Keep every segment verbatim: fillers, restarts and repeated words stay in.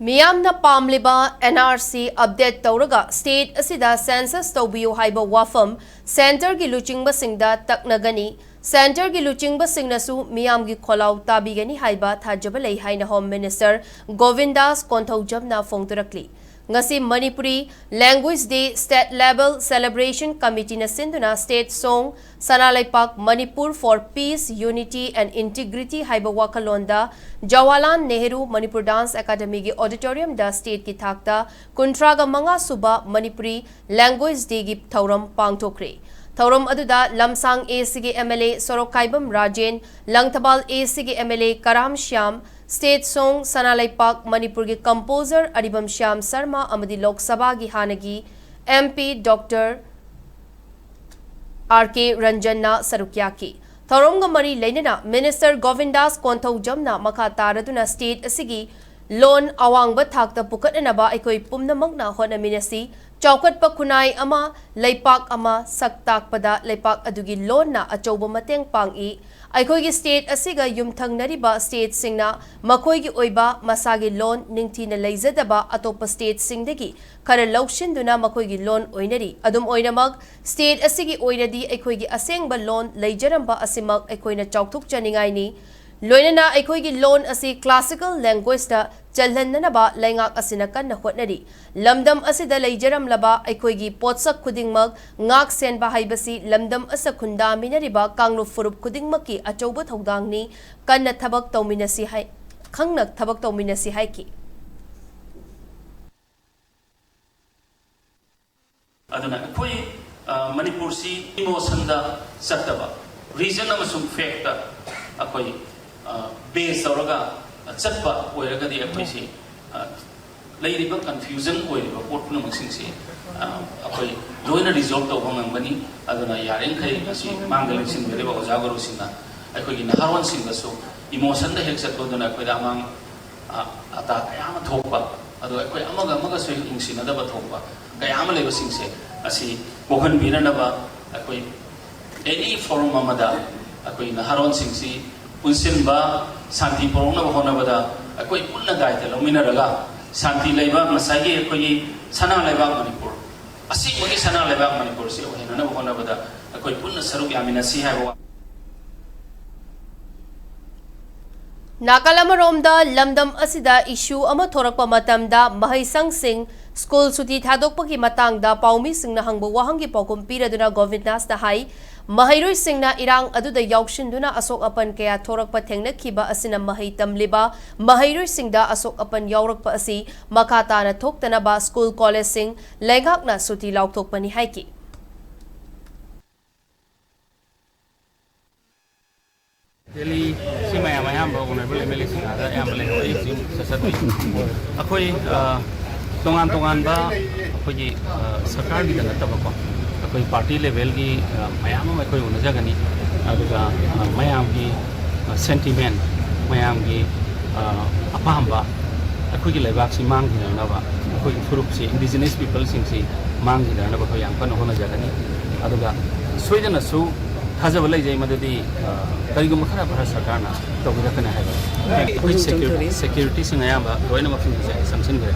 ꯃꯤꯌꯥꯝꯅ ꯄꯥꯝꯂꯤꯕ N R C update ꯇꯧꯔꯒ state ꯑꯁꯤꯗ census ꯇꯧꯕꯤꯌꯨ ꯍꯥꯏꯕ ꯋꯥꯐꯝ centreꯒꯤ ꯂꯨꯆꯤꯡꯕꯁꯤꯡꯗ ꯇꯛꯅꯒꯅꯤ꯫ Centreꯒꯤ ꯂꯨꯆꯤꯡꯕꯁꯤꯡꯅꯁꯨ ꯃꯤꯌꯥꯝꯒꯤ ꯈꯣꯜꯂꯥꯎ ꯇꯥꯕꯤꯒꯅꯤ ꯍꯥꯏꯕ ꯊꯥꯖꯕ ꯂꯩ ꯍꯥꯏꯅ Home Minister ꯒꯣꯕꯤꯟꯗꯥꯁ ꯀꯣꯟꯊꯧꯖꯝꯅ ꯐꯣꯡꯗꯣꯔꯛꯂꯤ꯫ ꯉꯁꯤ Manipuri Language Day state level celebration committeeꯅ ꯁꯤꯟꯗꯨꯅ state song ꯁꯅꯥ ꯂꯩꯄꯥꯛ Manipur for peace, unity and integrity ꯍꯥꯏꯕ ꯋꯥꯈꯜꯂꯣꯟꯗ ꯖꯋꯥꯍꯔꯂꯥꯜ ꯅꯦꯍꯔꯨ ꯃꯅꯤꯄꯨꯔ ꯗꯥꯟꯁ ꯑꯦꯀꯥꯗꯃꯤꯒꯤ auditoriumꯗ stateꯀꯤ ꯊꯥꯛꯇ ꯀꯨꯟꯊ꯭ꯔꯥꯒ ꯃꯉꯥ ꯁꯨꯕ Manipuri Language Dayꯒꯤ ꯊꯧꯔꯝ ꯄꯥꯡꯊꯣꯛꯈ꯭ꯔꯦ꯫ ꯊꯧꯔꯝ ꯑꯗꯨꯗ ꯂꯝꯁꯥꯡ ACꯒꯤ MLA ꯁꯣꯔꯣꯛꯈꯥꯏꯕꯝ ꯔꯥꯖꯦꯟ, ꯂꯪꯊꯕꯥꯜ ACꯒꯤ MLA ꯀꯔꯥꯝ ꯁ꯭ꯌꯥꯝ, state song ꯁꯅꯥ ꯂꯩꯄꯥꯛ ꯃꯅꯤꯄꯨꯔꯒꯤ composer ꯑꯔꯤꯕꯝ ꯁ꯭ꯌꯥꯝ ꯁꯔꯃ ꯑꯃꯗꯤ ꯂꯣꯛ ꯁꯚꯥꯒꯤ ꯍꯥꯟꯅꯒꯤ MP Doctor R K ꯔꯟꯖꯟꯅ ꯁꯔꯨꯛ ꯌꯥꯈꯤ꯫ ꯊꯧꯔꯝꯒ ꯃꯔꯤ ꯂꯩꯅꯅ Minister ꯒꯣꯕꯤꯟꯗꯥꯁ ꯀꯣꯟꯊꯧꯖꯝꯅ ꯃꯈꯥ ꯇꯥꯔꯗꯨꯅ state ꯑꯁꯤꯒꯤ ꯂꯣꯟ ꯑꯋꯥꯡꯕ ꯊꯥꯛꯇ ꯄꯨꯈꯠꯅꯅꯕ ꯑꯩꯈꯣꯏ ꯄꯨꯝꯅꯃꯛꯅ ꯍꯣꯠꯅꯃꯤꯟꯅꯁꯤ꯫ ꯆꯥꯎꯈꯠꯄ ꯈꯨꯟꯅꯥꯏ ꯑꯃ, ꯂꯩꯄꯥꯛ ꯑꯃ ꯁꯛ ꯇꯥꯛꯄꯗ ꯂꯩꯄꯥꯛ ꯑꯗꯨꯒꯤ ꯂꯣꯟꯅ ꯑꯆꯧꯕ ꯃꯇꯦꯡ ꯄꯥꯡꯏ꯫ ꯑꯩꯈꯣꯏꯒꯤ state ꯑꯁꯤꯒ ꯌꯨꯝꯊꯪꯅꯔꯤꯕ stateꯁꯤꯡꯅ ꯃꯈꯣꯏꯒꯤ ꯑꯣꯏꯕ ꯃꯁꯥꯒꯤ ꯂꯣꯟ ꯅꯤꯡꯊꯤꯅ ꯂꯩꯖꯗꯕ ꯑꯇꯣꯞꯄ stateꯁꯤꯡꯗꯒꯤ ꯈꯔ ꯂꯧꯁꯤꯟꯗꯨꯅ ꯃꯈꯣꯏꯒꯤ ꯂꯣꯟ ꯑꯣꯏꯅꯔꯤ꯫ ꯑꯗꯨꯝ ꯑꯣꯏꯅꯃꯛ, state ꯑꯁꯤꯒꯤ ꯑꯣꯏꯅꯗꯤ ꯑꯩꯈꯣꯏꯒꯤ ꯑꯁꯦꯡꯕ ꯂꯣꯟ ꯂꯩꯖꯔꯝꯕ ꯑꯁꯤꯃꯛ ꯑꯩꯈꯣꯏꯅ ꯆꯥꯎꯊꯣꯛꯆꯅꯤꯡꯉꯥꯏꯅꯤ꯫ ꯂꯣꯏꯅꯅ ꯑꯩꯈꯣꯏꯒꯤ ꯂꯣꯟ ꯑꯁꯤ classical languagesimpleꯗ ꯆꯜꯍꯟꯅꯅꯕ ꯂꯩꯉꯥꯛ ꯑꯁꯤꯅ ꯀꯟꯅ ꯍꯣꯠꯅꯔꯤ꯫ ꯂꯝꯗꯝ ꯑꯁꯤꯗ ꯂꯩꯖꯔꯝꯂꯕ ꯑꯩꯈꯣꯏꯒꯤ ꯄꯣꯠꯁꯛ ꯈꯨꯗꯤꯡꯃꯛ ꯉꯥꯛ ꯁꯦꯟꯕ ꯍꯥꯏꯕꯁꯤ ꯂꯝꯗꯝ ꯑꯁꯤꯗ ꯈꯨꯟꯗꯥꯃꯤꯟꯅꯔꯤꯕ ꯀꯥꯡꯂꯨꯞ ꯐꯨꯔꯨꯞ ꯈꯨꯗꯤꯡꯃꯛꯀꯤ ꯑꯆꯧꯕ ꯊꯧꯗꯥꯡꯅꯤ꯫ ꯀꯟꯅ ꯊꯕꯛ ꯇꯧꯃꯤꯟꯅꯁꯤ ꯍꯥꯏ, ꯈꯪꯅ ꯊꯕꯛ ꯇꯧꯃꯤꯟꯅꯁꯤ ꯍꯥꯏꯈꯤ꯫ ꯑꯗꯨꯅ ꯑꯩꯈꯣꯏ, ꯑ, ꯃꯅꯤꯄꯨꯔꯁꯤ emotionꯗ ꯆꯠꯇꯕ, reason ꯑꯃꯁꯨꯡ factꯇ ꯑꯩꯈꯣꯏ, ꯑ, base ꯇꯧꯔꯒ ꯆꯠꯄ ꯑꯣꯏꯔꯒꯗꯤ ꯑꯩꯈꯣꯏꯁꯤ, ꯑ, ꯂꯩꯔꯤꯕ confusion ꯑꯣꯏꯔꯤꯕ ꯄꯣꯠ ꯄꯨꯝꯅꯃꯛꯁꯤꯡꯁꯤ, ꯑ, ꯑꯩꯈꯣꯏ ꯂꯣꯏꯅ resolve ꯇꯧꯕ ꯉꯝꯒꯅꯤ꯫ ꯑꯗꯨꯅ ꯌꯥꯔꯤꯃꯈꯩ ꯃꯁꯤ ꯃꯥꯡꯗ ꯂꯦꯡꯁꯤꯟꯕꯤꯔꯤꯕ ꯑꯣꯖꯥ ꯒꯨꯔꯨꯁꯤꯡꯅ ꯑꯩꯈꯣꯏꯒꯤ ꯅꯍꯥꯔꯣꯟꯁꯤꯡꯗꯁꯨ emotionꯗ ꯍꯦꯛ ꯆꯠꯄꯗꯨꯅ ꯑꯩꯈꯣꯏꯗ ꯑꯃꯥꯡ, ꯑ, ꯑꯇꯥ ꯀꯌꯥ ꯑꯃ ꯊꯣꯛꯄ, ꯑꯗꯨꯒ ꯑꯩꯈꯣꯏ ꯑꯃꯒ ꯑꯃꯒꯁꯨ ꯍꯦꯛ ꯅꯨꯡꯁꯤꯅꯗꯕ ꯊꯣꯛꯄ ꯀꯌꯥ ꯑꯃ ꯂꯩꯕꯁꯤꯡꯁꯦ ꯑꯁꯤ ꯀꯣꯛꯍꯟꯕꯤꯅꯅꯕ ꯑꯩꯈꯣꯏ any forum ꯑꯃꯗ ꯑꯩꯈꯣꯏ ꯅꯍꯥꯔꯣꯟꯁꯤꯡꯁꯤ ꯄꯨꯟꯁꯤꯟꯕ, ꯁꯥꯟꯇꯤ ꯄꯨꯔꯛꯅꯕ ꯍꯣꯠꯅꯕꯗ ꯑꯩꯈꯣꯏ ꯄꯨꯟꯅ ꯗꯥꯏꯇ ꯂꯧꯃꯤꯟꯅꯔꯒ ꯁꯥꯟꯇꯤ ꯂꯩꯕ ꯉꯁꯥꯏꯒꯤ ꯑꯩꯈꯣꯏꯒꯤ ꯁꯅꯥ ꯂꯩꯕꯥꯛ ꯃꯅꯤꯄꯨꯔ, ꯑꯁꯦꯡꯕꯒꯤ ꯁꯅꯥ ꯂꯩꯕꯥꯛ ꯃꯅꯤꯄꯨꯔꯁꯤ ꯑꯣꯏꯍꯟꯅꯅꯕ ꯍꯣꯠꯅꯕꯗ ꯑꯩꯈꯣꯏ ꯄꯨꯟꯅ ꯁꯔꯨꯛ ꯌꯥꯃꯤꯟꯅꯁꯤ ꯍꯥꯏꯕ ꯋꯥ꯫ ꯅꯥꯀꯜ ꯑꯃꯔꯣꯝꯗ, ꯂꯝꯗꯝ ꯑꯁꯤꯗ ꯏꯁꯨ ꯑꯃ ꯊꯣꯔꯛꯄ ꯃꯇꯝꯗ ꯃꯍꯩꯁꯪꯁꯤꯡ ꯁ꯭ꯀꯨꯜ ꯁꯨꯇꯤ ꯊꯥꯗꯣꯛꯄꯒꯤ ꯃꯇꯥꯡꯗ ꯄꯥꯎꯃꯤꯁꯤꯡꯅ ꯍꯪꯕ ꯋꯥꯍꯪꯒꯤ ꯄꯥꯎꯈꯨꯝ ꯄꯤꯔꯗꯨꯅ ꯒꯣꯕꯤꯟꯗꯥꯁꯅ ꯍꯥꯏ, ꯃꯍꯩꯔꯣꯏꯁꯤꯡꯅ ꯏꯔꯥꯡ ꯑꯗꯨꯗ ꯌꯥꯎꯁꯤꯟꯗꯨꯅ ꯑꯁꯣꯛ ꯑꯄꯟ ꯀꯌꯥ ꯊꯣꯔꯛꯄ ꯊꯦꯡꯅꯈꯤꯕ ꯑꯁꯤꯅ ꯃꯍꯩ ꯇꯝꯂꯤꯕ ꯃꯍꯩꯔꯣꯏꯁꯤꯡꯗ ꯑꯁꯣꯛ ꯑꯄꯟ ꯌꯥꯎꯔꯛꯄ ꯑꯁꯤ ꯃꯈꯥ ꯇꯥꯅ ꯊꯣꯛꯇꯅꯕ ꯁ꯭ꯀꯨꯜ ꯀꯣꯂꯦꯖꯁꯤꯡ ꯂꯩꯉꯥꯛꯅ ꯁꯨꯇꯤ ꯂꯥꯎꯊꯣꯛꯄꯅꯤ ꯍꯥꯏꯈꯤ꯫ ꯗꯦꯜꯂꯤ ꯁꯤ ꯃꯌꯥꯝ ꯑꯌꯥꯝꯕ ꯑꯣꯅꯔꯦꯕꯜ ꯑꯦꯝ ꯑꯦꯜ ꯑꯦꯁꯤꯡ ꯑꯥꯗ ꯑꯌꯥꯝꯕ ꯂꯩꯍꯧꯋꯦ꯫ ꯑꯩ ꯍꯧꯖꯤꯛ ꯆꯠꯆꯗꯣꯏꯅꯤ꯫ ꯑꯩꯈꯣꯏ, ꯑ, ꯇꯣꯉꯥꯟ ꯇꯣꯉꯥꯟꯕ ꯑꯩꯈꯣꯏꯒꯤ, ꯑ, ꯁꯔꯀꯥꯔꯒꯤꯗ ꯅꯠꯇꯕꯀꯣ, ꯑꯩꯈꯣꯏ ꯄꯥꯔꯇꯤ ꯂꯦꯚꯦꯜꯒꯤ, ꯑ, ꯃꯌꯥꯝ ꯑꯃ ꯑꯩꯈꯣꯏ ꯎꯅꯖꯒꯅꯤ꯫ ꯑꯗꯨꯒ, ꯑ, ꯃꯌꯥꯝꯒꯤ, ꯑ, ꯁꯦꯟꯇꯤꯃꯦꯟ, ꯃꯌꯥꯝꯒꯤ, ꯑ, ꯑꯄꯥꯝꯕ, ꯑꯩꯈꯣꯏꯒꯤ ꯂꯩꯕꯥꯛꯁꯤ ꯃꯥꯡꯈꯤꯗꯅꯕ, ꯑꯩꯈꯣꯏꯒꯤ ꯐꯨꯔꯨꯞꯁꯤ, ꯏꯟꯗꯤꯖꯤꯅꯁ ꯄꯤꯄꯜꯁꯤꯡꯁꯤ ꯃꯥꯡꯈꯤꯗꯅꯕ ꯑꯩꯈꯣꯏ ꯌꯥꯝ ꯀꯟꯅ ꯍꯣꯠꯅꯖꯒꯅꯤ꯫ ꯑꯗꯨꯒ ꯁꯣꯏꯗꯅꯁꯨ ꯊꯥꯖꯕ ꯂꯩꯖꯩ ꯃꯗꯨꯗꯤ, ꯑ, ꯀꯔꯤꯒꯨꯝꯕ ꯈꯔ ꯐꯔ ꯁꯔꯀꯥꯔꯅ ꯇꯧꯕꯤꯔꯛꯀꯅꯤ ꯍꯥꯏꯕ꯫ ꯑꯩꯈꯣꯏ ꯁꯦꯀ꯭ꯌꯨꯔꯤꯇꯤꯁꯤꯡ ꯑꯌꯥꯝꯕ ꯂꯣꯏꯅꯃꯛꯁꯤꯡꯁꯦ ꯆꯪꯁꯤꯟꯈ꯭ꯔꯦ꯫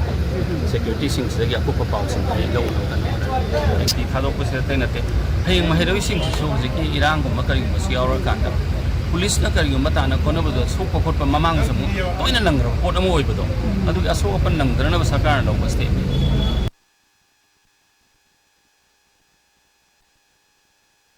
ꯁꯦꯀ꯭ꯌꯨꯔꯤꯇꯤꯁꯤꯡꯁꯤꯗꯒꯤ ꯑꯀꯨꯞꯄ ꯄꯥꯎꯁꯤꯡ ꯑꯩ ꯂꯧꯅꯕ ꯀꯟꯅ ꯍꯣꯠꯅꯔꯤ꯫ ꯁꯨꯇꯤ ꯊꯥꯗꯣꯛꯄꯁꯦ ꯑꯇꯩ ꯅꯠꯇꯦ꯫ ꯍꯌꯦꯡ ꯃꯍꯩꯔꯣꯏꯁꯤꯡꯁꯤꯁꯨ ꯍꯧꯖꯤꯛꯀꯤ ꯏꯔꯥꯡꯒꯨꯝꯕ ꯀꯔꯤꯒꯨꯝꯕꯁꯨ ꯌꯥꯎꯔꯀꯥꯟꯗ ꯄꯨꯂꯤꯁꯅ ꯀꯔꯤꯒꯨꯝꯕ ꯇꯥꯟꯅ ꯈꯣꯠꯅꯕꯗ ꯁꯣꯛꯄ ꯈꯣꯠꯄ ꯃꯃꯥꯡꯗꯁꯨ ꯑꯃꯨꯛ ꯇꯣꯏꯅ ꯅꯪꯈ꯭ꯔꯕ ꯄꯣꯠ ꯑꯃ ꯑꯣꯏꯕꯗꯣ, ꯑꯗꯨꯒꯤ ꯑꯁꯣꯛ ꯑꯄꯟ ꯅꯪꯗꯅꯕ ꯁꯔꯀꯥꯔꯅ ꯂꯧꯕ ꯁ꯭ꯇꯦꯞꯅꯤ꯫